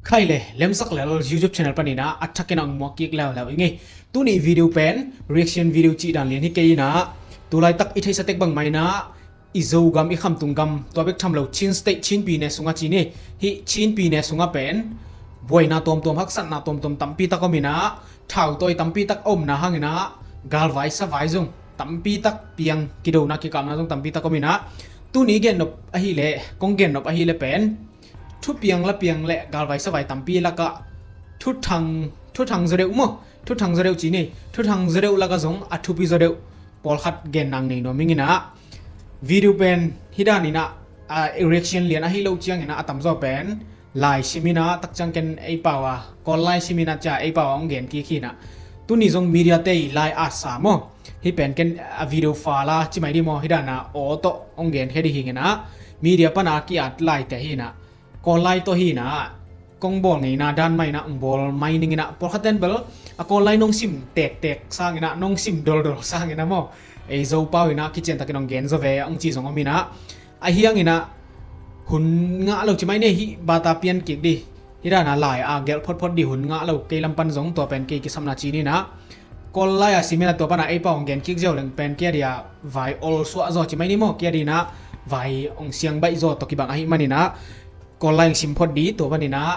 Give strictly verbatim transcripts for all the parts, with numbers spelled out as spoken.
Khai le, Lemsak Lel YouTube channel panin ah a thakin ah hong muak kik leuleu ing ei. Tuni video pen reaction video cih dan lian hi kei in ah, tulaitak i theihsa tek bangmah in ah i Zogam, i khamtung gam, tua bek tham lo Chin State, Chin Pyine sungah ci ni. Hih Chin Pyine sungah pen buaina tuamtuam, haksatna tuamtuam tampi tak om in ah, thautawi tampi tak a omna hangin ah galvai savai zong tampi tak piang, kidona kikapna zong tampi tak om in ah, tuni gennop ahih leh, kong gennop ahih leh pen thupiang lapiang le galvai savai tampi lakah thuthang, thuthang zaw deuh maw, thuthang zaw deuh ci ni, thuthang zaw deuh lakah zong a thupi zaw deuh pawlkhat gen nang nei nuam ing in ah, video pen hih dan in ah, a, reaction lian ahi lo ciangin ah a tamzaw pen lai sim in ah, tak ciang ken ei pau a, Kawl lai sim in ah cia ei pau a hong gen kik hi in ah. Tuni zong media te i lai at sa maw, hih pen ken a video file a ci mai dih maw, hih dan a aw tawh hong genkhia dih hi in ah, media pan a ki-at laite hi in ah, Kawl lai tawh hi in ah, kong bawl ngeina dan mah in ah hong bawl mai ning in ah, pawlkhat ten bel a Kawl lai nong sim tektek sangin ah, nong sim doldol sangin ah maw, ei Zopau in ah kician takin hong gen zaw ve hong ci zong om in ah, ahi hangin ah hun ngah lo ci mai ni, hih bata pian kik dih, hih dan a lai a gelh photphot dih hun ngah lo, kei lam pan zong tua pen kei kisapna ci ni in ah, Kawl lai a sim in ah tua pan a ei pau hong gen kik ziau leng pen kia dih a vai ol suah zaw ci mai ni maw, kia dih in ah vai hong siang baih zaw tawh kibang ahih manin ah, Kawl lai hong sim phot dih, tua panin ah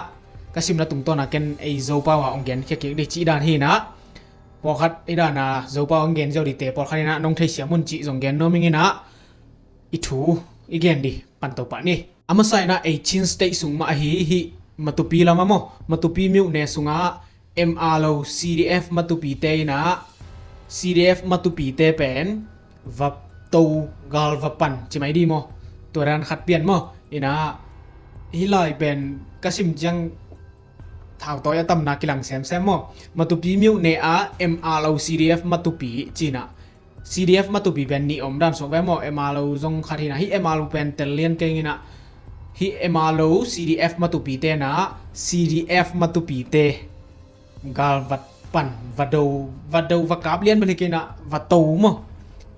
ka simna tungtawn a ken ei Zopau a hong genkhia kik dih cih dan hi in ah, pawlkhat hih dan a Zopau hong gen ziau dihte pawlkhat in ah nong theisiam un cih zong gen nuam ing in ah, i thu i gen dih pan to pah ni. A masa in ah ei Chin State sung mah ahi hih Matupi lam ah maw, Matupi myone sungah M R O C D F Matupite in ah, C D F Matupite pen va to, gal va pan ci mai dih maw, tua dan khat pian maw. In ah hih lai pen ka sim ciang thautawi a tamna kilang semsem maw. Matupi myone ah M R O C D F Matupi ci in ah, C D F Matupi pen nih om dan suak ve maw, M R O zong khat hi in ah, hih M R O pen tel lian keng in ah, hih M R O C D F Matupite in ah, C D F Matupite gal va pan, va do, va do, va kap lian bel hi kei in ah, va to maw,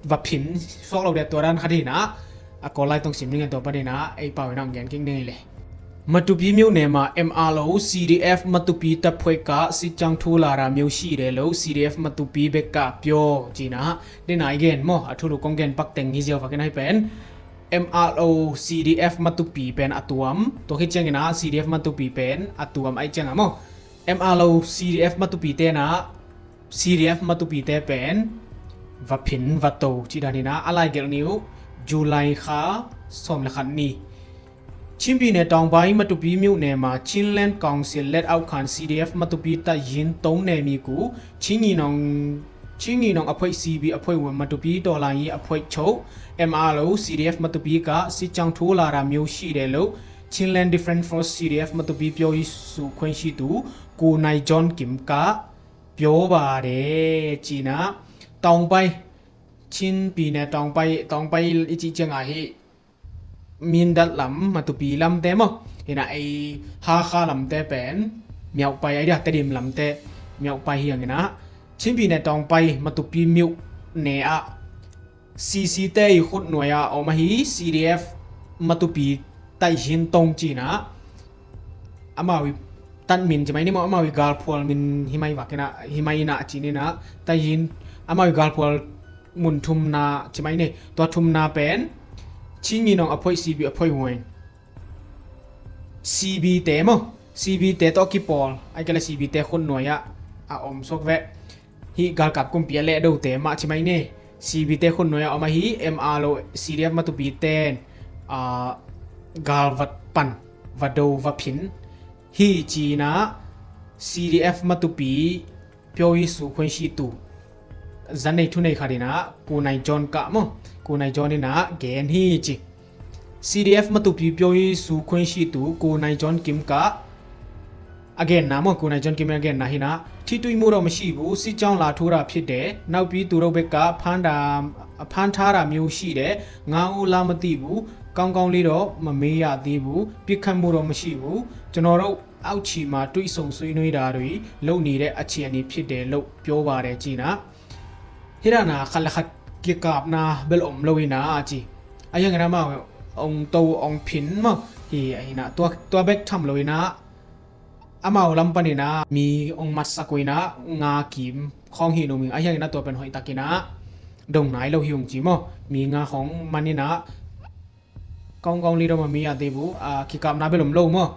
va phin suak lo deuh, tua dan khat hi in ah, a Kawl lai tawh sim ning in tua panin ah ei pau in ah hong gen kik ning ei le. Matupi myone mah M R O C D F Matupi တပ်ဖွဲ့က စစ်ကြောင်းထိုးလာတာမျိုးရှိတယ်လို့ C D F Matupi ဘက်ကပြော ci in ah, dena i gen maw, a thulu kong gen pak teng hi ziau vakin ahi pen M R O C D F Matupi pen a tuam, tua khit ciangin ah C D F Matupi pen a tuam ahih ciang ah maw, M R O C D F Matupite in ah, C D F Matupite pen va phin va to cih dan hi in ah, a lai gelh ni uh, July kha sawm le khat ni. ချင်းပြည်နယ်တောင်ပိုင်း မတူပီမြို့နယ်မှာ Chinland Council လက်အောက်ခံ C D F မတူပီ တပ်ရင်း သုံး နယ်မြေကို ချင်းညီနောင် ချင်းညီနောင်အဖွဲ့ C B အဖွဲ့ဝင် မတူပီ တော်လှန်ရေးအဖွဲ့ချုပ် M R O C D F မတူပီက စစ်ကြောင်းထိုးလာတာမျိုးရှိတယ်လို့ Chinland Defense Force C D F မတူပီ ပြောရေးဆိုခွင့်ရှိသူ ကိုနိုင်ဂျွန်ကင်မ်က ပြောပါတယ်။ ကျင်း၊ တောင်ပိုင်း၊ ချင်းပြည်နယ်တောင်ပိုင်း၊ တောင်ပိုင်း i cih ciangah hih Mindat lam, Matupi lamte maw, hi in ah ei Hakha lamte pen မြောက်ပိုင်း, a diak Tedim lamte မြောက်ပိုင်း hi hang in ah, ချင်းပြည်နယ်တောင်ပိုင်း မတူပီမြို့နယ် ah C C တပ်ရင်း ခုနစ် ah om ahi C D F မတူပီ တပ်ရင်း သုံး ci in ah, amau i tat min ci mai ni maw, amau i galphual min hi mai vak in ah, hi mai in ah ci ni in ah, တပ်ရင်း, amau i galphual mun thumna ci mai ni, tua thumna pen ချင်းညီနောင်အဖွဲ့ C B အဖွဲ့ဝင် C B te maw, C B te tawh kipawl, ahih kei leh C B te ခုနစ် ah a om suak ve. Hih galkap kumpi a lehdote mah ci mai ni. C B တပ်ရင်း ခုနစ် ah om ahi M R O C D F မတူပီ ten, ah, gal va pan, va do, va phin hi ci in ah, C D F မတူပီ ပြောရေးဆိုခွင့်ရှိသူ zan nei thu nei khat in ah, ကိုနိုင်ဂျွန်ကင်မ် maw, ကိုနိုင်ဂျွန် in ah gen hi ci. C D F မတူပီ ပြောရေးဆိုခွင့်ရှိသူ ကိုနိုင်ဂျွန်ကင်မ်က အဂဲ့နာ် မ့ၢ် ကိုနိုင်ဂျွန်ကင်မ် အဂဲ့နာ် ဟိနၢ် ထိတွေ့မှုတော့မရှိဘူး။ စစ်ကြောင်းလာထိုးတာဖြစ်တယ်။ နောက်ပြီး သူတို့ဘက်က ဖမ်းတာ၊ ဖမ်းထားတာမျိုးရှိတယ်။ ငါးဦးလားမသိဘူး။ ကောင်းကောင်းလေးတော့ မမေးရသေးဘူး။ ပစ်ခတ်မှုတော့မရှိဘူး။ ကျွန်တော်တို့ အောက်ခြေမှာ တွေ့ဆုံဆွေးနွေးတာတွေ လုပ်နေတဲ့အခြေအနေဖြစ်တယ်လို့ ပြောပါတယ်။ ကြည့်နော်။ Hih dan a khat le khat kikapna bel om lo hi na a ci. A hiangin amau ong to ong phin maw, hi a hi na, tua, tua bek tham lo hi na, amau lam panin ah mi hong matsak uh in ah nga kim khawng hi nuam ing, ahi hangin ah tua pen hoihtakin ah dong nai lo hi ung ci maw. Mi nga khawng man in ah kong kong li dom a mi a dei bu a kikapna bel om lo maw.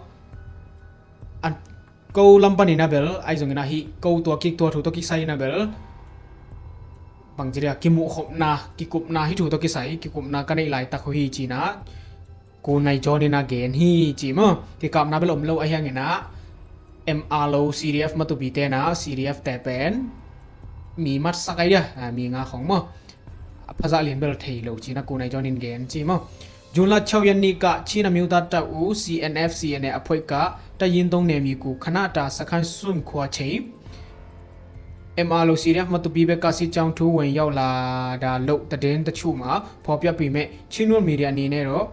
An ko lam panin ah bel ahi zongin ah hih ko tua kik tua thu tawh kisai in ah bel bangci dia kimuhkhopna kikupna hih thu tawh kisai kikupna ka neih laitak uh hi ci-in ah Ku Nai John in ah gen hi ci maw. Kikapna bel om lo ahi hangin ah M R O C D F Matupi te in ah C D F te pen mi matsak ai dia, a, mi nga khawng maw. A phazah lian bel thei lo ci-in ah Ku Nai John in gen ci maw. June လ 6 ရက်နေ့က ချင်းအမျိုးသားတပ်ဦး C N F C N A အဖွဲ့က တပ်ရင်း 3 နယ်မြေကို ခဏတာ စခန်း စွန့်ခွာချိန် M R O C D F Matupi ဘက်က စစ်ကြောင်းထိုးဝင်ရောက်လာတာလို့ သတင်းတချို့မှာ ဖော်ပြပေမဲ့ ချင်းနွတ်မီဒီယာအနေနဲ့တော့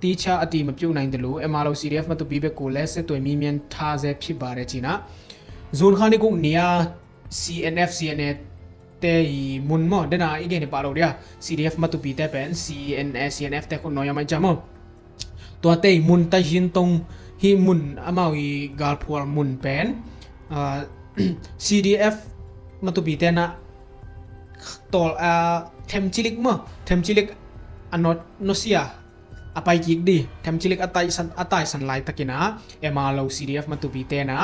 သီးခြားအတည်မပြုနိုင်သလို M R O C D F Matupi ဘက်ကိုလည်း ဆက်သွယ်မေးမြန်းထားဆဲဖြစ်ပါတယ် ci-in ah. Zun kha ni kuk ni a C N F C N A te i mun maw, dena i gen hi pah lo dia, C D F Matupi te pen C N A C N F te khut nuai a mai ca maw. Tua te i mun ta hin tong hi mun amau i galphual mun pen, ah, C D F Matupi te na tol, ah, themcilik maw, themcilik a not nosia a pai kik di, themcilik a taisan, a taisan laitakin ah M R O C D F Matupi te na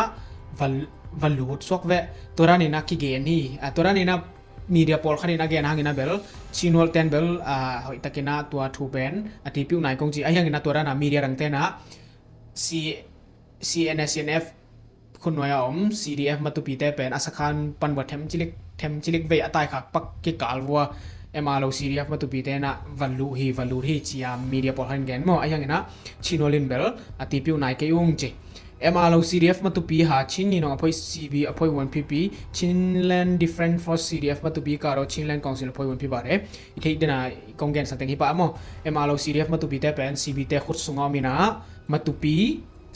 val, val lut suak ve. Tua dan in ah kigen hi, ah, tua dan in ah media pawlkhat in a gen hangin ah bel Chin World ten bel, ah, hoihtakin ah tua thu pen a tipiu nai kong ci, ahi hangin ah tua dan ah media dang te na C, C N A C N F khut nuai a om C D F Matupi te pen a sakhan pan bua themcilik, themcilik vei a taikhak pak kikal vua M R O C D F Matupi te na val lut hi, val lut hi ci-a media pawlkhat in gen maw, ahi hangin ah Chin World in bel a tipiu nai kei ung ci. M R O C D F Matupi ဟာ ချင်းညီနောင်အဖွဲ့ C B အဖွဲ့ဝင်ဖြစ်ပြီး Chinland Defense Force C D F Matupi ကတော့ Chinland Council အဖွဲ့ဝင်ဖြစ်ပါတယ်။ အထိတ်တနာ ကောင်းကင်စံတင် hip-a အမော M R O C D F Matupi တဲ့ပန် C B တဲ့ခုတ်ဆုံအောင်မင်းနာ Matupi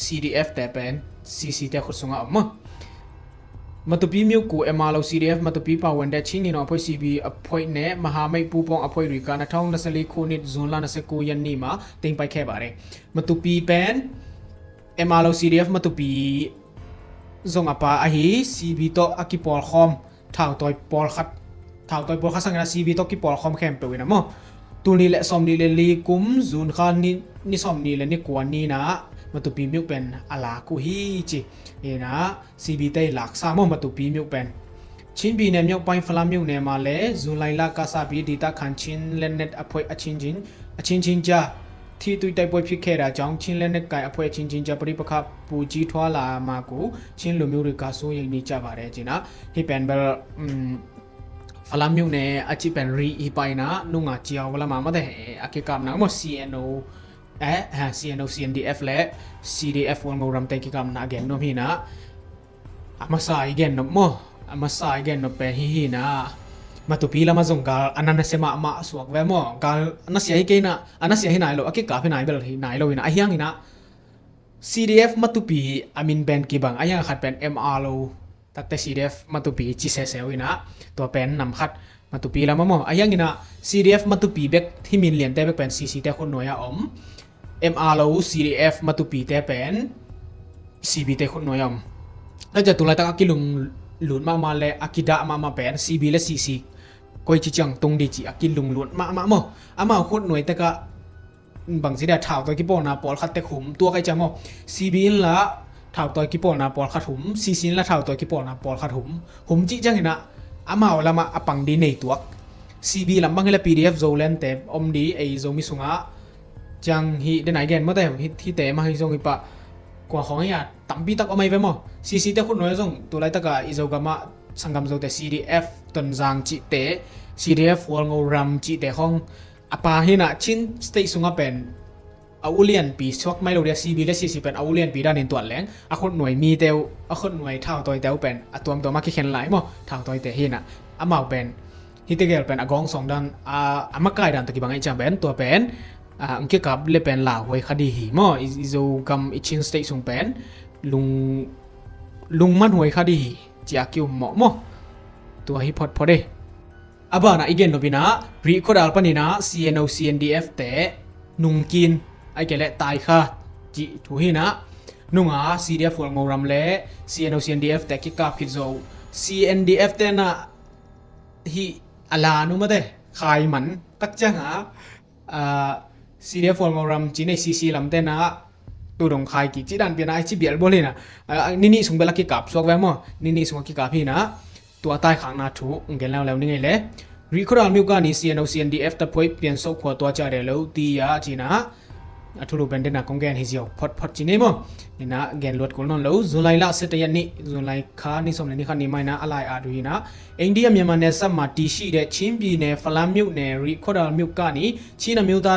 C D F တဲ့ပန် C C တဲ့ခုတ်ဆုံအောင်မ Matupi မြို့ကို M R O C D F Matupi ပါဝင်တဲ့ ချင်းညီနောင်အဖွဲ့ C B အဖွဲ့နဲ့ မဟာမိတ်ပူးပေါင်းအဖွဲ့တွေက နှစ်ထောင်နှစ်ဆယ့်လေးခုနှစ် ဇွန်လ နှစ်ဆယ့်ကိုးရက်နေ့မှာ သိမ်းပိုက်ခဲ့ပါတယ်။ Matupi ပန် M R O C D F Matupi zong a pa ahi C B tawh a kipawlkhawm thautawi pawlkhat, thautawi pawlkhat sangin a C B tawh kipawlkhawm khempeuh in a maw, tul nih le sawmnih le li kum June kha ni, ni sawmnih le ni kua ni-in ah Matupi မြို့ pen a lak uh hi ci. Hi-in ah C B te i laksa maw Matupi မြို့ pen. ချင်းပြည်နယ်မြောက်ပိုင်း ဖလမ်းမြို့နယ်မှာလည်း ဇူလိုင်လကစပြီး ဒေသခံချင်းလက်နက်အဖွဲ့အချင်းချင်း အချင်းချင်းကြား ထိတွေ့တိုက်ပွဲဖြစ်ခဲ့တာကြောင့် ချင်းလက်နက်ကိုင်အဖွဲ့အချင်းချင်းကြား ပဋိပက္ခပိုကြီးထွားလာမှာကို ချင်းလူမျိုးတွေက စိုးရိမ်နေကြပါတယ် ci-in ah. Hih pen bel, um, Falam မြို့နယ် အကျစ်ပန် ရံ hih ပိုင်း in ah နုငါ ကျီးဝါလမ်း မတ်တပ် အကပ် ကပ် နမ် မတ် CNO, eh, ha, CNO CNDF လႄႈ CDF ဝေါ်ငိုရမ် တပ် ကပ် ကပ် နမ် အဂဲၢ် နုမ် ဟိ in ah. A masa i gen nop maw, a masa i gen nop pen hih hi-in ah, Matupi lam ah zong gal a na nasia mahmah suak ve maw. Gal a nasia hi kei in ah, a nasia hi nai lo, a kikap hi nai bel hi nai lo in ah, ahi hangin ah C D F Matupi a min pen kibang, ahi hang khat pen M R O, tate C D F Matupi ci sese uh in ah, tua pen nam khat Matupi lam ah maw. Ahi hangin ah C D F Matupi bek hih min liante bek pen C C te khut nuai ah om. M R O C D F Matupi te pen C B te khut nuai ah om. Tua ciang tu laitak a kilunglut mahmah leh a kidah mahmah pen C B leh C C koi ci ciang tung ding ci a kilunglut mahmah maw. Amau khut nuai tek ah bangci dia thautawi kipawlna pawlkhat tek hum tuak ai ciang maw. C B in lah thautawi kipawlna pawlkhat hum, C C in lah thautawi kipawlna pawlkhat hum. Hum cih ciangin ah amau lam ah a pang ding nei tuak. C B lam bang hi leh P D F Zoland te om ding, ei Zomi sungah ciang hih denai gen maw te, hih, hihte mah hi zong hih pah kua khawng hi a tampi tak om ai ve maw. C C te khut nuai zong tu laitak ah i Zogam ah sanggam Zote C D F Tonzang cihte, C D F Hualngoram cihte khawng a pa hi-in ah Chin State sungah pen a ulianpi suak mai lo dia, C B leh C C pen a ulianpi danin tuat leng a khut nuai mite uh, a khut nuai thautawite uh pen a tuamtuam a kikhen lai maw. Thautawite hi-in ah amau pen hihte gel pen a gawngsawng dan, a, a makai dan tawh kibang ahih ciang pen tua pen, a, hong kikap leh pen lauhuai kha ding hi maw. I, i Zogam i Chin State sung pen lung, lungmanhuai kha ding hi ci a ki-um mawh maw. Tua hi photphot e. A banah i gen nop in ah Rih khuadal panin ah C N O C N D F te nungkin ahih kei leh taikha cih thu hi-in ah nunga CDF Hualngoram le CNO CNDF te kikap khit zo uh. CNDF te na hi a la nu mate khai man tak cianga CDF Hualngoram ci nei CC lam te na tu dong khai kik ci dan piana ci bial bol hina. Nini sung bela kikap suak ve maw, nini sung kikap hina. Tua taikhakna thu ngen leuleu ni ngei le. Rihkhawdal miuka ni CNO CNDF taphoih piansoh khua tua ciah de lo ti a cina a thulu pen dena kong gen hi ziau photphot ci nei maw. Ina gen luat kul nawn lo. July la seta yan ni, July kha ni som le ni kha ni maina a lai a du hina. India Myanmar ne sama ti shi de Chin pi ne Falam miu ne Rihkhawdal miuka ni Chin a miu ta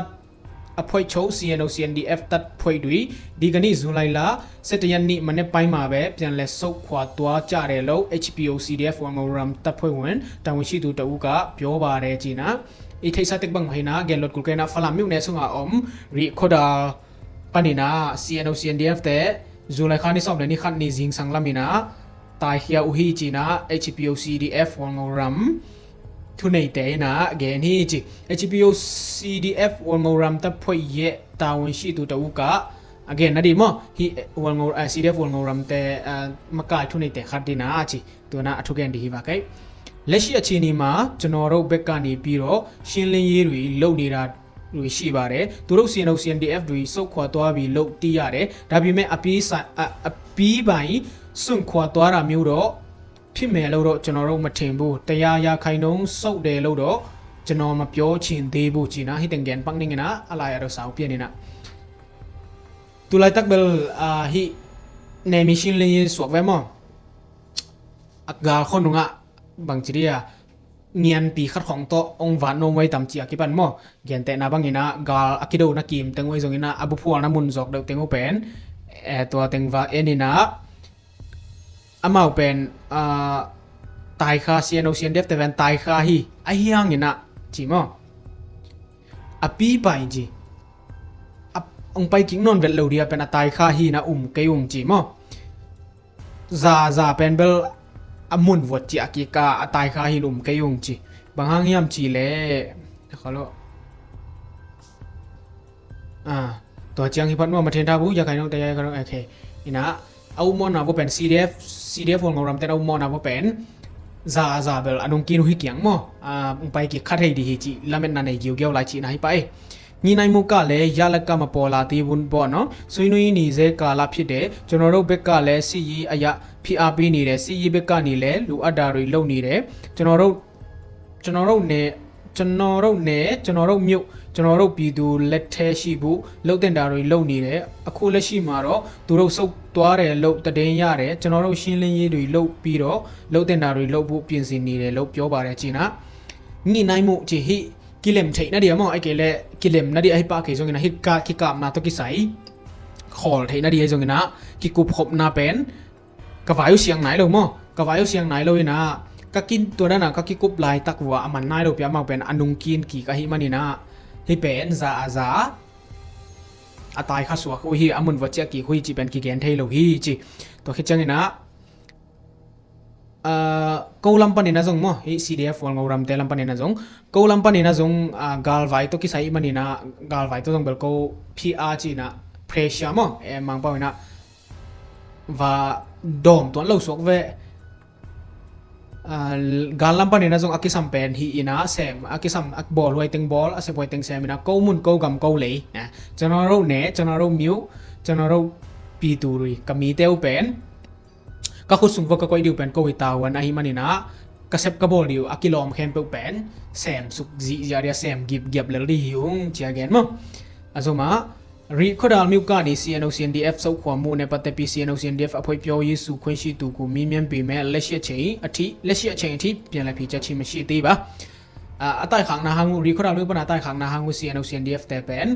a phoih cho CNO CNDF tat phoih dui di ka ni July la seta yan ni mane paima be pian le soh khua tua ciah de lo HPO CDF Hualngoram taphoih hun tangwin shi tu ta u ka pio ba de cina. I theihsa tek bang hina gen lot kul kena Falam miu ne sunga om Rihkhawdal panina CNO CNDF te July kha ni som le ni khat ni zingsang lamina taikhia uh hi cina HPO CDF Hualngoram thuneite ina gen hi ci. HPO CDF Hualngoram taphoih ye tangwin shi tu ta u ka a gen na di maw hi Hualngo CDF Hualngoram te makai thuneite khat dina a ci. Tuna a thugen di hi ba kai. လက်ရှိအချိန်မှာကျွန်တော်တို့ဘက်ကနေပြီးတော့ရှင်းလင်းရေးတွေလုပ်နေတာတွေရှိပါတယ်။ သူတို့ CNO CNDF တွေဆုတ်ခွာသွားပြီလို့သိရတယ်။ ဒါပေမဲ့အပြီးစအအပြီးပိုင်းစွန့်ခွာသွားတာမျိုးတော့ဖြစ်မယ်လို့တော့ကျွန်တော်တို့မထင်ဘူး။ တရားရာခိုင်နှုန်းဆုတ်တယ်လို့တော့ကျွန်တော်မပြောချင်သေးဘူး Cina. Hi teng gen pak ning ina a lai a do sau pian ina. Tulai tak bel hi ne mi shing le suak ve maw. A gal khon nunga bang ci dia ngianpi khat khong tawh ong van no wai tam ci a kipan maw. Gentehna bangina gal a kido na kim teng wai zongina a buphual na mun zok deuh teng u pen tua teng va enina amau pen taikha CNO CNDF te ven taikha hi a hiangina ci maw. A pi pai ci ong pai kik non vet lo dia pen a taikha hi na um kei ung ci maw. Za za pen bel a mun vuat ci a kika a taikha hi na um kei ung ci. Bang hang hiam ci le khalo. Tua ciang hi phat maw ma then tha bu ya khai nong te ya khai nong okay. Ina a um mawna vo pen CDF CDF Hualngoram ten a um mawna vo pen za za bel a nung kinu hi kiang maw. Ong pai kik khat hei di hi ci lametna nei giugiau lai cina hi pa e. ညှိနှိုင်းမှုကလည်းရလဒ်ကမပေါ်လာသေးဘူးပေါ့နော်။ ဆွေးနွေးနေဆဲကာလဖြစ်တယ်။ ကျွန်တော်တို့ဘက်ကလည်းစစ်ရေးအရဖိအားပေးနေတယ်။ စစ်ရေးဘက်ကနေလည်းလိုအပ်တာတွေလုပ်နေတယ်။ ကျွန်တော်တို့ကျွန်တော်တို့နဲ့ကျွန်တော်တို့နဲ့ကျွန်တော်တို့မြို့ကျွန်တော်တို့ပြည်သူလက်ထဲရှိဖို့လုပ်သင့်တာတွေလုပ်နေတယ်။ အခုလက်ရှိမှာတော့သူတို့ဆုတ်သွားတယ်လို့သတင်းရတယ်။ ကျွန်တော်တို့ရှင်းလင်းရေးတွေလုပ်ပြီးတော့လုပ်သင့်တာတွေလုပ်ဖို့ပြင်ဆင်နေတယ်လို့ပြောပါတယ် Cina. ညှိနှိုင်းမှု ci hi kilem theih na dia maw ai kei le kilem na dia hi pa kei zongina hi ka kikapna to kisai khol theih na dia zongina kikup khopna pen ka vai uh siang nai lo maw. Ka vai uh siang nai lo ina ka kin tua dana ka kikup lai tak vua a man nai lo pia mau pen a nung kin ki ka hi manina hi pen za a za a taikha suak hu hi a mun vua ciah ki hu hi ci pen kigen thei lo hi ci. Tua khit ciangina ko lam panina zong maw hi CDF Hualngoram te lam panina zong ko lam panina zong galvai to kisai manina galvai to zong bel ko phi a cina pressure maw e mangpau ina va dawm tuan lo suak ve. Gal lam panina zong a kisam pen hi ina sem a kisam a bawl huai teng bawl a sep huai teng sem ina ko mun ko gam ko lei. Chana ro ne chana ro miu chana ro pi tu rui ka mi teu pen ka khut sung va ka koih diu pen ko hi tauan ahi manina ka sep ka bawl diu a kilawm khempeuh pen sem suk zihziah dia sem gipgiap lel di hi ung cia gen maw. A zoma Rihkhawdal miu kani CNO CNDF ဆုတ်ခွာမှုနဲ့ပတ်သက်ပြီး CNO CNDF အဖွဲ့ပြောရေးဆိုခွင့်ရှိသူကိုမေးမြန်းပေမဲ့လက်ရှိအချိန်အထိလက်ရှိအချိန်အထိပြန်လည်ဖြေကြားခြင်းမရှိသေးပါ။ A taikhaakna hang uh Rihkhawdal miu pana taikhaakna hang uh CNO CNDF te pen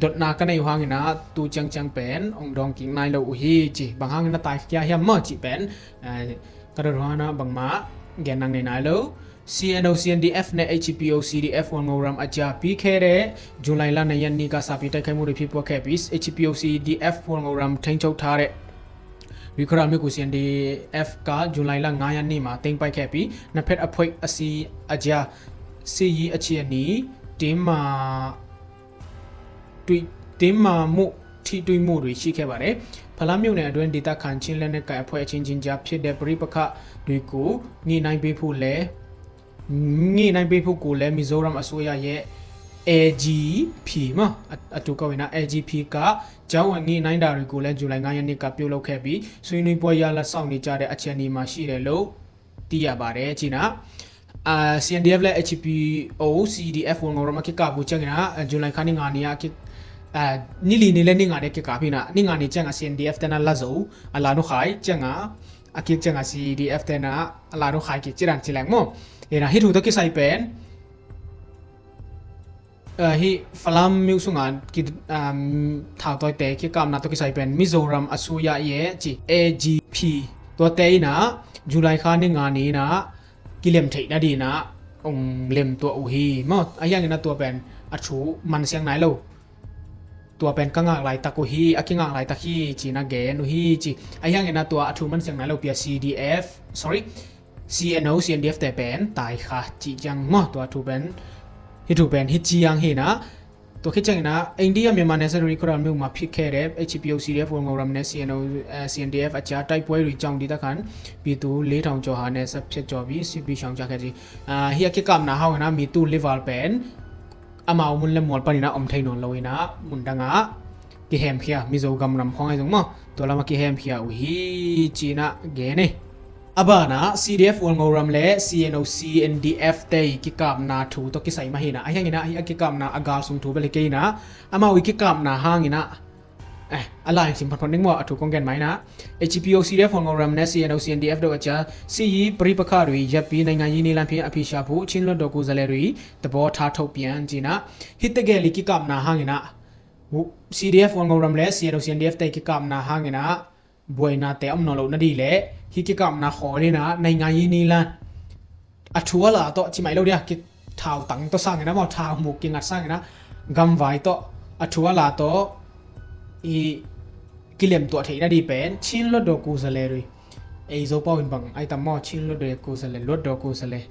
dotna ka nei uh hangina tu ciangciang pen ong dawng kik nai lo uh hi ci. Bang hangina taikhia hiam maw cih pen ka dot uh hangina bangmah gen nang nei nai lo. CNO CNDF နဲ့ HPO CDF ဝေါ်ငိုရမ်အကြားပြီးခဲ့တဲ့ဇူလိုင်လနှစ်ရက်နေ့ကစပြီးတိုက်ခိုက်မှုတွေဖြစ်ပွားခဲ့ပြီး HPO CDF ဝေါ်ငိုရမ်ထိန်းချုပ်ထားတဲ့ ရီခရမြို့ကို CNDF ကဇူလိုင်လငါးရက်နေ့မှာသိမ်းပိုက်ခဲ့ပြီးနှစ်ဖက်အဖွဲ့အစည်းအကြားစစ်ရေးအခြေအနေတင်းမာ တွေ့တင်းမာမှုထိတွေ့မှုတွေရှိခဲ့ပါတယ်။ ဖလမ်းမြို့နယ်အတွင်းဒေသခံချင်းလက်နက်ကိုင်အဖွဲ့အချင်းချင်းကြားဖြစ်တဲ့ပဋိပက္ခတွေကိုညှိနှိုင်းပေးဖို့လည်းညှိနှိုင်းပေးဖို့ကိုလည်းမီဇိုရမ်အစိုးရရဲ့ AGP မှာအအတူကောက်ရင်နော် AGP ကကြားဝင်ညှိနှိုင်းတာတွေကိုလည်းဇူလိုင်ငါးရက်နေ့ကပြုလုပ်ခဲ့ပြီးဆွေးနွေးပွဲရလဒ်စောင့်နေကြတဲ့အခြေအနေမှာရှိတယ်လို့သိရပါတယ်ကြည်နော်အာ CNDF และ HPO CDF ဝင်ငေါ်ရမကကဘူးကျငင်နော်ဇူလိုင်ခါနေငါနေအကအာ နစ်လီနေလဲနေငါတဲ့ကကဖီနော်နေငါနေကျငါ CNDF တဲနော်လါဇိုအလာနုခါကျငါ အကကကျငါ CDF တဲနော်အလာနုခါကကကျရန်ချီလိုက်မို့အဲနော်ဟိထူတကီဆိုင်ပဲန်ဟိဖလမ်မြို့စုငါကီထောက်တော့တဲကကမ်နာတကီဆိုင်ပဲန်မီဇိုရမ်အစိုးရရဲ့ AGP ตัวเตยนะจุลัยคาในงานนี้นะกิเลมเทนะดีนะองเลมตัวอุฮีมออายังนะตัวเป็นอชูมันเสียงไหนลูกตัวเป็นก็งากลายตะกุฮีอากิงากลายตะขี้จีนะเกนอุฮีจีอายังนะตัวอชูมันเสียงไหนลูกเปีย CDF sorry CNO CNDF แต่เป็นตายค่ะจีจังมอตัวถูเป็นฮิถูเป็นฮิจียังฮีนะ ตัวคิดจังนะ အိန္ဒိယမြန်မာနယ်စပ်တရီခရမျိုးမှာဖြစ်ခဲ့တဲ့ HPO CDF ဝင်ငေါ်ရမ်နဲ့ CNO CNDF အကြားတိုက်ပွဲတွေကြောင့်ဒေသခံပြည်သူလေးထောင်ကျော်ဟာနယ်စပ်ဖြတ်ကျော်ပြီးစစ်ပေးရှောင်ကြခဲ့သည်အာဟိအကကမ်နာဟောင်းနာမီတူလီဝါပဲန်အမအုံမုန်လမွန်ပနီနာအုံထိုင်နွန်လိုဝိနာမုန်တငါကဟမ်ခီယာမီဇိုဂမ်ရမ်ခေါင်းအစုံမตัวลามะกิแฮมเขียวฮีจีนะเกเน အဘနာ CDF ဝင်ငေါ်ရမ်လဲ CNO CNDF တဲကကပ်နာထူတော့ကိဆိုင်မဟိနာအဟင်နာအကကပ်နာအဂါစုံထူပဲလေကိနာအမဝိကကပ်နာဟင်နာအဲအလိုက်စင်ဖတ်ဖတ်နေမောအထူကောင်းကင်မိုင်းနာ HPO CDF ဝင်ငေါ်ရမ်နဲ့ CNO CNDF တို့အကြားစစ်ရေးပြိပခတွေရပ်ပြီးနိုင်ငံရေးနည်းလမ်းဖြင့်အဖြေရှာဖို့ချင်းလွတ်တော်ကိုယ်စားလှယ်တွေသဘောထားထုတ်ပြန်ကြည်နာဟိတကယ်လီကကပ်နာဟင်နာ CDF ဝင်ငေါ်ရမ်လဲ CNO CNDF တဲကကပ်နာဟင်နာ ဘွဲ့နာတဲအမနော်လို့နဒီလေဟိကကမ်နာခေါ်နေတာနိုင်ငံရေးနည်းလမ်းအထူအလာတော့ချိမိုင်လို့ဒီကထောက်တန်းတော့စငင်နာမထောက်မှုကင်ငတ်စငင်နာဂမ်ဝိုင်တော့အထူအလာတော့အီကီလမ်တော့ထေနာဒီပဲချင်းလွတ်တော်ကိုယ်စားလှယ်တွေအဲဇိုပေါင်းဘင်အဲတမောချင်းလွတ်တော်ကိုယ်စားလှယ်လွတ်တော်ကိုယ်စားလှယ်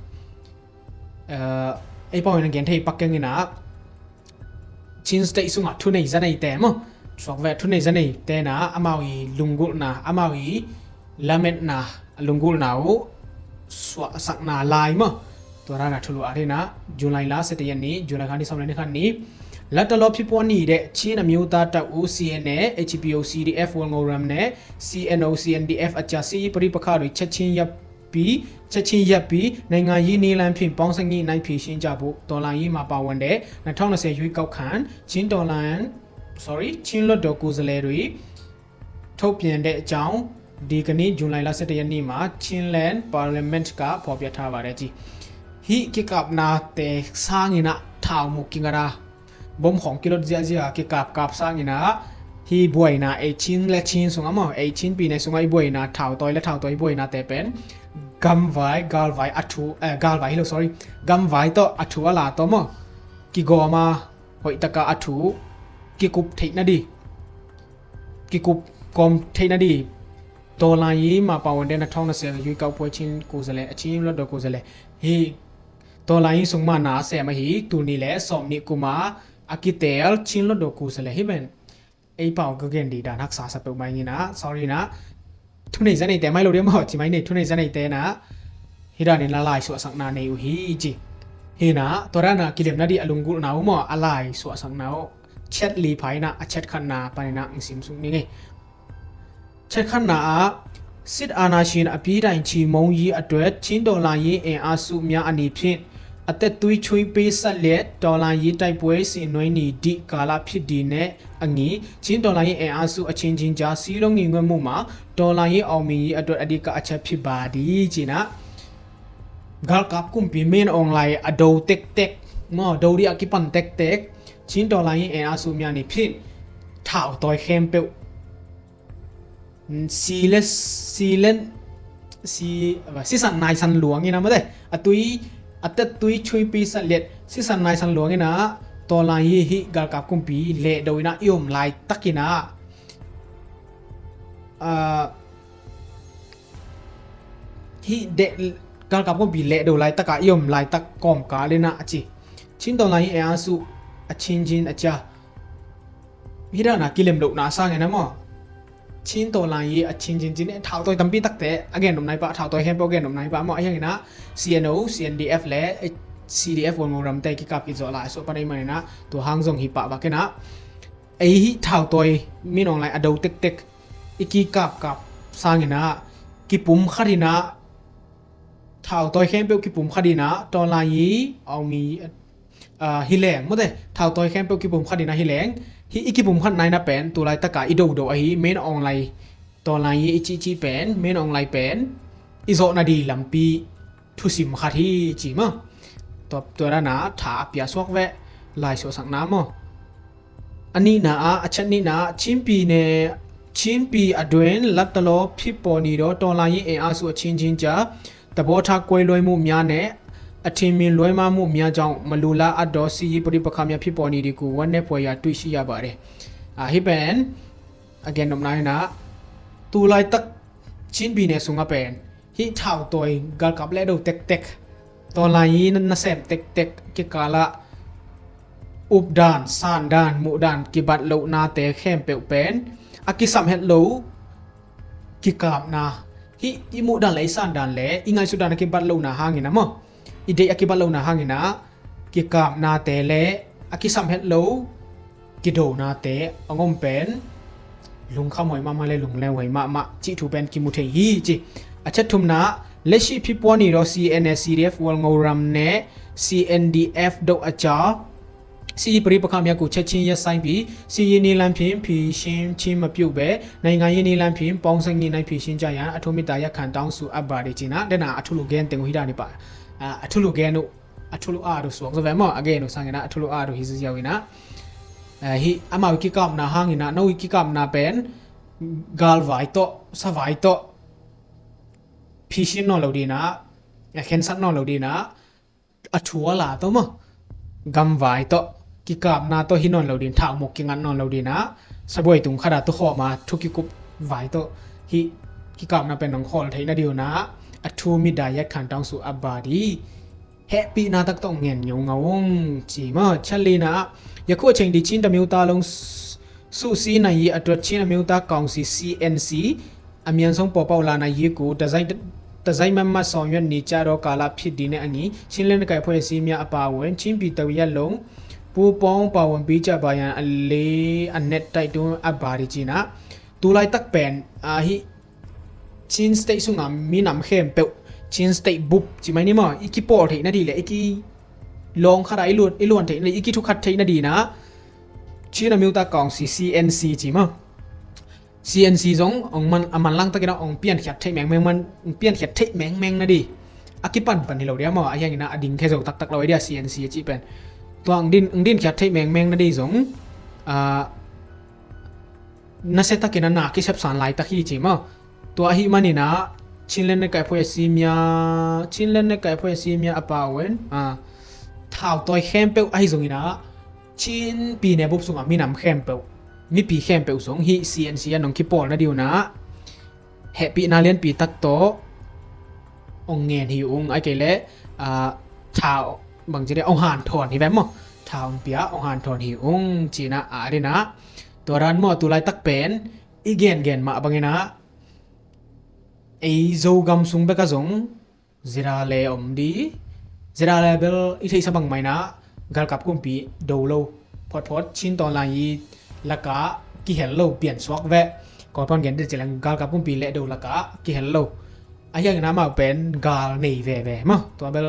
အဲအဲပေါင်းရင်ကင်ထေပကငင်နာ Chin State စုငါထုနေဇာနေတဲမ Sok ve thunei zanei tena amawi lunggulhna amawi lametna lunggulhna uh suahsakna lai maw. Tua rana thulu arina July la sete yan ni July khani som leni khani လတ်တလောဖြစ်ပွားနေတဲ့ချင်းအမျိုးသားတပ်ဦး CNA HPO CDF ဝေါ်ငိုရမ်နဲ့ CNO CNDF အကြားစစ်ရေးပဋိပက္ခတွေချက်ချင်းရပ်ပြီးချက်ချင်းရပ်ပြီးနိုင်ငံရေးနည်းလမ်းဖြင့်ပေါင်းစပ်ညှိနှိုင်းဖြေရှင်းကြဖို့တော်လှန်ရေးမှာပါဝင်တဲ့နှစ်ထောင်နှစ်ဆယ်ရွေးကောက်ခံချင်းတော်လှန် sorry ချင်းလွတ်တော်ကိုယ်စားလှယ်တွေထုတ်ပြန်တဲ့အကြောင်းဒီကနေ့ဇူလိုင်လဆယ့်တစ်ရက်နေ့မှာ Chinland Parliament ကဖော်ပြထားပါတယ်ကြည် hih kikapna te sangina thau mu kingara bom khong kilot ziahziah kikapkap sangina hi buaina ei Chin le Chin sunga maw ei Chin pi nei sunga i buaina thautoi le thautoi i buaina te pen gamvai galvai a thu eh, galvai hilo sorry gamvai tawh a thu a la tawh maw kigawma hoihtaka a thu kikup theihna di kikup kawm theihna di တော်လှန်ရေးမှာပါဝင်တဲ့နှစ်ထောင်နှစ်ဆယ်ရွေးကောက်ပွဲချင်းကိုယ်စားလှယ်အချင်းလွှတ်တော်ကိုယ်စားလှယ်ဟေ့တော်လှန်ရေးစုံမနာဆယ်မဟီတူနီလဲစောင့်နီကူမာအကီတဲလ်ချင်းလွှတ်တော်ကိုယ်စားလှယ်ဟေ့ဘန်အေးပေါင်ကကင်ဒီဒါနက်စာစပူမိုင်းနီနာ sorry နာထုနေစနေတဲမိုင်းလို့ဒီမဟုတ်ချီမိုင်းနေထုနေစနေတဲနာဟိဒါနီလာလိုက်ဆွာစံနာနေဦးဟီချီဟိနာတော်ရနာကီလမ်နာဒီအလုံကူနာဦးမအလိုက်ဆွာစံနာဦးချက်လီဖိုင်နာအချက်ခနာပနီနာငစင်စုံနီငေ ချက်ခတ်နာအားစစ်အာဏာရှင်အပြစ်ဒဏ်ချေမှုန်းရေးအတွက်ချင်းတော်လှန်ရေးအင်အားစုများအနေဖြင့်အသက်သွေးချွေးပေးဆက်လက်တော်လှန်ရေးတိုက်ပွဲဆင်နွှဲနေသည့်ကာလဖြစ်သည်နှင့်အညီချင်းတော်လှန်ရေးအင်အားစုအချင်းချင်းကြားစည်းလုံးညီညွတ်မှုမှာတော်လှန်ရေးအောင်မြင်ရေးအတွက်အဓိကအချက်ဖြစ်ပါသည်ကျင်နာဂါလ်ကပ်ကွမ်ပီမင်းအောင်လှိုင်အဒိုးတက်တက်မော်ဒိုးဒီအကီပန်တက်တက်ချင်းတော်လှန်ရေးအင်အားစုများအနေဖြင့်ထောက်တော်ခဲမ်ပျော် စီလက်စီလက်စီစီဆန်နိုင်ဆန်လွင်ငိနာမတဲ့အတွီအသက်သွေးချွေးပေးဆက်လက်စီဆန်နိုင်ဆန်လွင်ငိနာတော်လှန်ရေးဟိဂါလ်ကပ်ကွမ်ပီလဲဒိုဝိနာအယုံလိုက်တကိနာအာဟိဒဲဂါလ်ကပ်ကွမ်ပီလဲဒိုလိုက်တကအယုံလိုက်တကောမ်ကာလနာအချီချင်းတော်လှန်ရေးအင်အားစုအချင်းချင်းအကြား hidana kilemlohna sangena maw Chin tawlai i a chin chin chin, eh, thautawi tampi takte a gen nopna hi pah, thautawi khempeuh a gen nopna hi pah maw. A hiangin ah C N O, C N D F le, eh, C D F Wal Ngo ramte kikap kizawh lai a suah pan a hi manin ah tua hang zong hi pah bak in ah, ei hih thautawi Min Aung Hlaing a do tektek i kikapkap sangin ah kipum khat in ah, thautawi khempeuh kipum khat in ah tawlai i a om i, ah, hi leng mawte, thautawi khempeuh kipum khat in ah hi leng. Hih i kipum khatna in ah pen tulaitak a i dodo ahi Min Aung Hlaing, tawlai i i cihcih pen, Min Aung Hlaing pen i zawhna di lampi thusim khat hi ci maw. Tua, tua dan a tha a pia suak veh, lai suahsakna maw. A nihna ah, a chat nihna ah, Chinpi ne, Chinpi a duen lattalo phipawni do tawlai i e a suah chin chin ca, tabo tha kuai luai muh mia ne, a thinmin luai ma muh mia jang malula a do si yi puri pakhamia phipawni di ku wan ne puai ya tui si ya ba de. A hi pen a gen nopna hi na, tulaitak Chinpi ne sungah pen hih thautawi galkap le do tektek, tawlai i nasem tektek kikalah updan, sandan, muhdan, kibat lohnate khempeuh pen a kisam het lo kikapna, hih i muhdan le i sandan le i ngaihsutdan a kibat lohna hangin ah maw, i deih a kibat lohna hangin ah kikapnate le a kisam het lo kidonate a ngom pen lungkham huai mahmah le lungleng huai mahmah cih thu pen kimu thei hi ci. A chat thumna, leshi phipua ni do C N A C D F Wal Ngo ram ne C N D F do a ca si pari pakha mia ku chat chin ya sai pi si yi ni lam phim phi shin chin ma piu be nai ngai yi ni lam phim pong sang yi nai phi shin ca yan a thu mi ta ya khan tang su a ba di cina dena a thu lu gen teng u hi da ni pa. A thu lu gen u a thulu a du suak zaw ve maw, a gen uh sangin ah a thulu a du hi ziau in ah, eh, hi amau i kikapna hangin ah no i kikapna pen galvai tawh, savai tawh phisin nawn lo din ah, eh, khensat nawn lo din ah, a thu a la tawh maw, gamvai tawh kikapna tawh hi nawn lo din, thau muk kingat nawn lo din ah, sabuai tung khat ah tukhawm a thu kikup vai tawh hi kikapna pen nong khawl theih na di uh na, a thu mi dai yat khan tang su a ba di. Hehpihna tak tawh ngen nyo ngau ung ci maw. Chalina ah, ya khu a cheng di Chin tamiu ta long susi na yi a tuat Chin amiu ta kaungsi C N C a mian song pawpaw la na yi ku tazai, tazai mamma sawm yuan ni ca daw kala phit di ne a ngi Chin len kai phoe si mia a pa wen Chin pi tawi a long pu pawng pa wen pi ca ba yan a le a net tai tu a ba di cina. Tulai tak pen a hi Chin State sunga minam khempeuh, Chin State bup ci mai ni maw, i kipawl theih na di le i ki lawng khat a i luan, i luan theih na di, i kithukhat theih na di na Chin amiu ta kaungsi C N C ci maw. C N C zong ong man, a manlang takin a ong piankhiat theih mengmeng man, ong piankhiat theih mengmeng na di. A kipanpan hi lo dia maw, a hiangin a ding khe zo taktak lo dia C N C a cih pen. Tua ong din, ong dinkhiat theih mengmeng na di zong, a, nasia takin a na kisepsan laitak hi ci maw. Tua ahi manin ah Chin len ne kai phoe si mia, Chin len ne kai phoe si mia a pa wen, a, thau tawi khempeuh ahi zongin ah Chin pi ne bup sungah minam khempeuh, mipi khempeuh zong hi C N C a nong kipawl na di uh na hehpihna lianpi tak tawh ong ngen hi ung, ai kei le, a, thau bang ci le ong hanthawn hi ve maw, thau ong pia ong hanthawn hi ung cina a dina. Tua dan maw tulai tak pen i gengen mah bangin ah ei Zogam sung bek a zong zira le om di. Zira le bel i theihsa bang mai na galkap kumpi do lo photphot Chin tawn lai i laka kihel lo piansuak veh. Kawlpawn gen dil cilang galkap kumpi le do laka kihel lo. A hiangin amau pen gal nei veve maw. Tua bel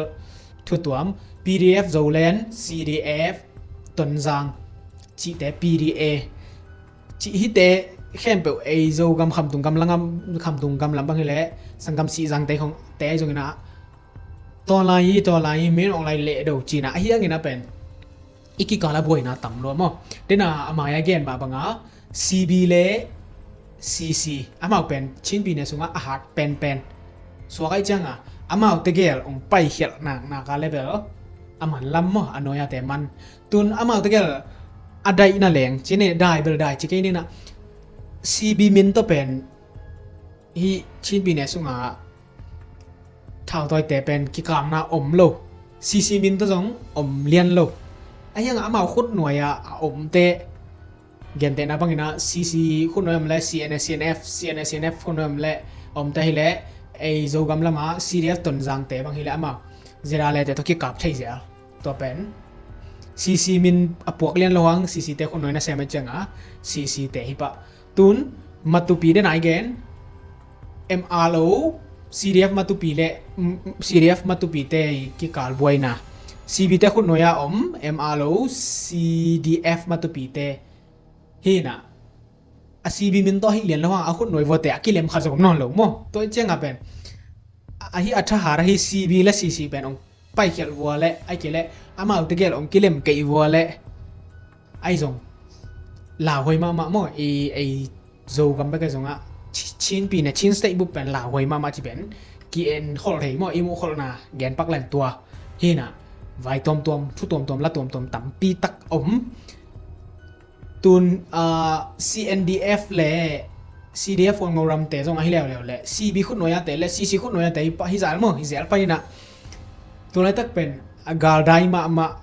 thutuam P D F Zoland, C D F Tonzang cihte P D A cih hite khempeuh ei Zogam khamtung gam langam, khamtung gam lam bang hileh sanggam sihzangte khong te zongin ah tawlai hi, tawlai hi, Min Aung Hlaing leh do cina a hiangin a pen i kikal a buaina tam lua maw. Tena a mai a gen mah banga C B le C C amau pen Chinpi ne sungah a hat penpen suak aih cianga amau tegel ong paikhialh naknak a level a man lam maw, a nuai a te man. Tun amau tegel a daihna leng cine dai bel dai ci kei nina C B min tawh pen hi Chinpi ne sungah thautawite pen kikamna om lo, C C min tawh zong om lian lo. A hiangah amau khut nuai-ah a omte Gentehna bangin ah C C khutnuai om le C N A C N F, C N A C N F khutnuai om le om te hi le ei Zogam lama C D F Tonzangte bang hi le amau ZRA le te tawh kikap thei zel. Tua pen C C min a puak lian lo hang C C te khutnuai na sem a cianga C C te hi pah. Tun Matupi den ai gen M R O, C D F Matupi le, mm, C D F Matupi te kikal buaina. C B te khutnuai a om M R O, C D F Matupi te hi na. A C B min tawh hi lian lo hang a khutnuai vua te a kilem kha zom nawn lo maw. Tua i cianga pen a hi a thahat a hi C B le C C pen ong paikhialh vua le ai ke le amau te gel ong kilem keih vua le ai zong lauhuai mahmah maw. I ei Zogam bek a zongah Chin pi ne Chin State bup pen lauhuai mahmah ci pen ki en kholh thei maw. I muh kholhna gen pak len tua hi na. Vai tuamtuam, thu tuamtuam, la tuamtuam tampi tak om. Tun ah, C N D F le C D F Huan Ngo Ram te zong ahi leuleu le C B khutnuai a te le C C khutnuai a te hi pah hi zel maw, hi zel pah hi na. Tulaitak pen a galdai mahmah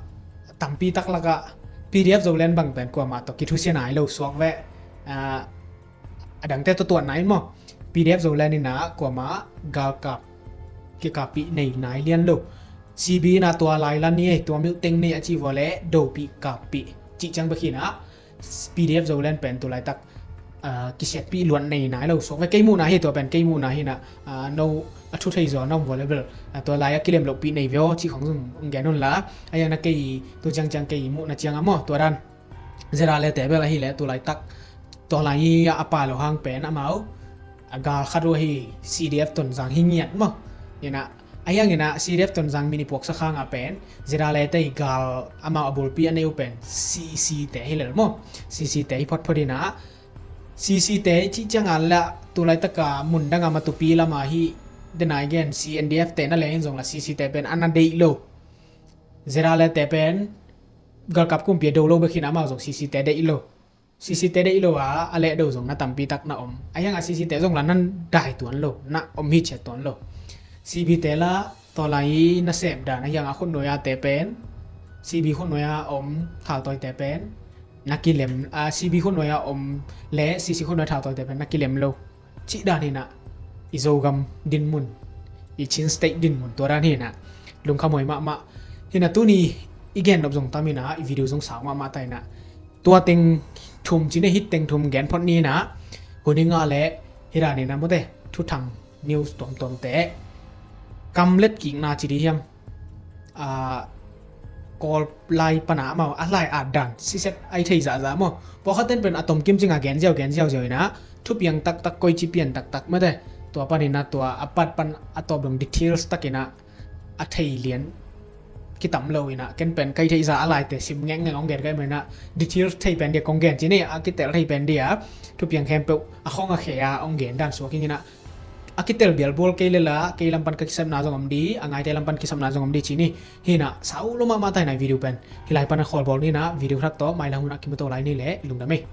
tampi tak lakah P D F Zoland bang pen kuamah tawh kithusia nai lo suak ve. Ah, a dangte tawh tuat nai maw. P D F Zoland in ah kuamah galkap kikappih nei nai lian lo. C B in ah tua lai lan ni ei, tua miuh teng nei a ci vua le dopih kappih cih ciang bek hi na. P D F Zoland pen tulaitak ah, kisiatpih luat nei nai lo suak ve. Kei muhna hi tua pen, kei muhna hi na. Ah, no a thu thei zaw na om vua le bel ah, tua lai a kilem lohpih nei ve aw cih khong zong ong gen un la. Ai a na kei tu ciangciang kei muhna ciang a maw tua dan ZRA le te bel ahi le tulaitak tua lai a pai lo hang pen amau a gal khat uh ahi C D F Tonzang hi ngiat maw. Hi na. Ahi hangin ah C D F Tonzang min i puaksak hang a pen ZRA le te i gal amau a bulpi a nei uh pen C C te hi lel maw. C C te hi photphot hi na. C C te cih cianga la tulaitak a mun danga Matupi lama hi denai gen C N D F te na leng in zong la C C te pen a na deih lo. ZRA le te pen galkap kumpi a do lo bek hi na amau zong C C te deih lo. C C te deih lo a, a leh do zong na tampi tak na om. Ahi hanga C C te zong la nan dai tuan lo, na om hi ciat tuan lo. C B te la tua lai na sep dan ahi hanga khutnuai a te pen, C B khutnuai a om thaltawi te pen na kilem, ah, C B khutnuai a om le C C khutnuai thaltawi te pen na kilem lo. Cih dan hi na. I Zogam dinmun, i Chin State dinmun tua dan hi na. Lungkhamhuai mahmah hi na. Tuni i gen nop zong tam hi na, i video zong sau mahmah ta hi na. Tua teng thum ci ne, hih teng thum gen phot ni na. Hun hi ngah le hi dan hi na, mawte thuthang news tuamtuamte kamlet kikna ci dih hiam? Ah, Kawl lai pana amau a lai at dan siset ai thei zahzah maw. Pawlkhat ten pen a tomkim cinga gen ziau gen ziau ziau hi na. Thupiang taktak, koici pian taktak, mawte tua pan hi na, tua a pat pan a tawp dong details tak hi na. A thei lian kitam lo hi na. Ken pen kai thei zah a laite sim ngekngek ong gen kai mai na. Details thei pen dia kong gen ci ni, a kitel thei pen dia thupiang khempeuh a khong a khe a ong gen dan suak hi na. A kitel bialbual kei le la, kei lam pan ka kisapna zong om di, a ngaite lam pan kisapna zong om di ci ni. Hi na, sau lo mahmah ta hi na video pen. Hi lai pan a khawl bawl ni na, video thak tawh mailam hun a kimu to lai ni le, lungdam ei.